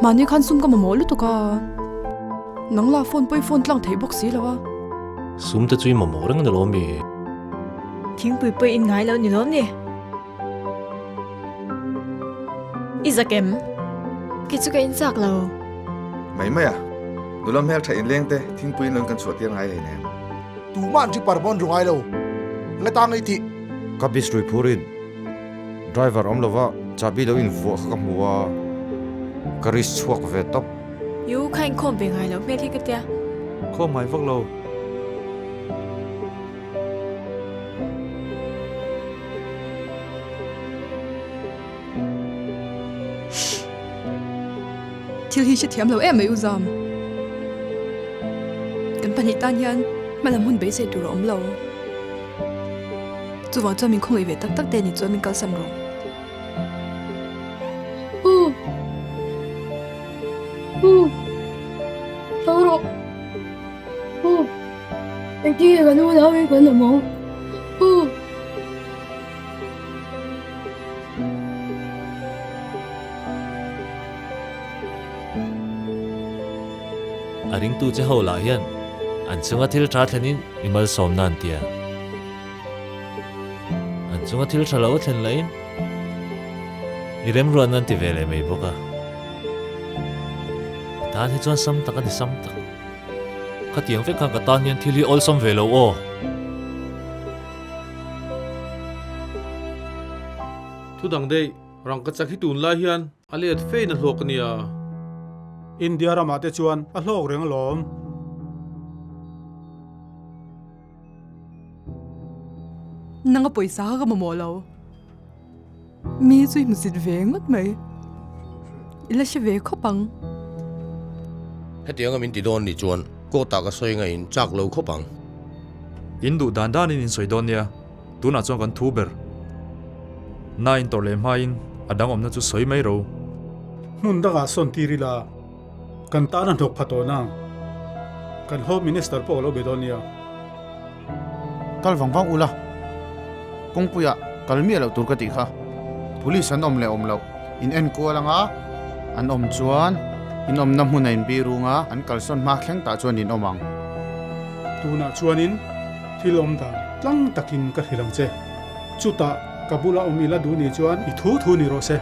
Mahni khan sum ka mamawh lutuk a. Nang lah phone pawh i phone tlang thei bawk si lo a. Sum te chu i mamawh reng a ni lo mi? Thingpui pawh in ngai lo ni lawm ni? I zak em? Kei chu ka in chak lo. Mai mai a, nula hmeltha inleng te thingpui in lo in kan chhuah tir ngai hleinem. Tumah an tripper pawh an ru ngai lo. Nge ta ngei tih? Ka bis rui phurin driver awm lova chahbi lo invuah kha ka hmu a, ka risk chhuak ve tawp. Yu, kha inkhawm ve ngai lo hmel hi ka tia. Khawm ngai vak lo. Thil hi hrethiam lo em mai u Zam. Kan pahnih tan hian hmalam hun beisei tur a awm lo. Chuvang chuan min khawngaih ve tak tak te ni chuan min kalsan rawh. U. U. Tho rawh. U. Engtin nge kan unau hi kan awm ang? U. A ringtu che ho lah hian an chunga thil tha thlenin i malsawmna an tia. An chunga thil tha lo thlen lahin i remruatna an ti ve leh mai bawk a. Tan hi chuan sam tak a ni sam tak. Khatiang vek khan ka tan hian thil hi awlsam ve lo aw. Thu dang daih, rangkachak hi tunlai hian a let fein a hlawk a nia. India ramah te chuan a hlawk reng alawm. Nang a pawisa kha ka mamawh lo. Mi chu i hmusit ve ngawt mai. I la hre ve khawp ang. Hetianga min ti dawn nih chuan kawtah ka sawi ngaiin chak lo khawp ang. In duh dan danin in sawi dawn nia, tunah chuan kan thu ber. Na in tawrh leh hmain a dang awmna chu sawi mai ro. Hmun dangah sawn tir ila kan tan a hnawk pha tawh nang. Kan Home Minister pawh a lo be dawn nia. Kal vang vang ula, kawngpuiah kal miah loh tur ka tih kha. Police an awm leh awm loh in enkual anga an awm chuan in awmna hmun a inbih rung a, an kalsawn hma thleng tah chuan in awm ang. Tunah chuanin thil awm dan tlang takin ka hrilh ang che. Chutah ka bula awm ila duh nih chuan i thu thu ni rawh se.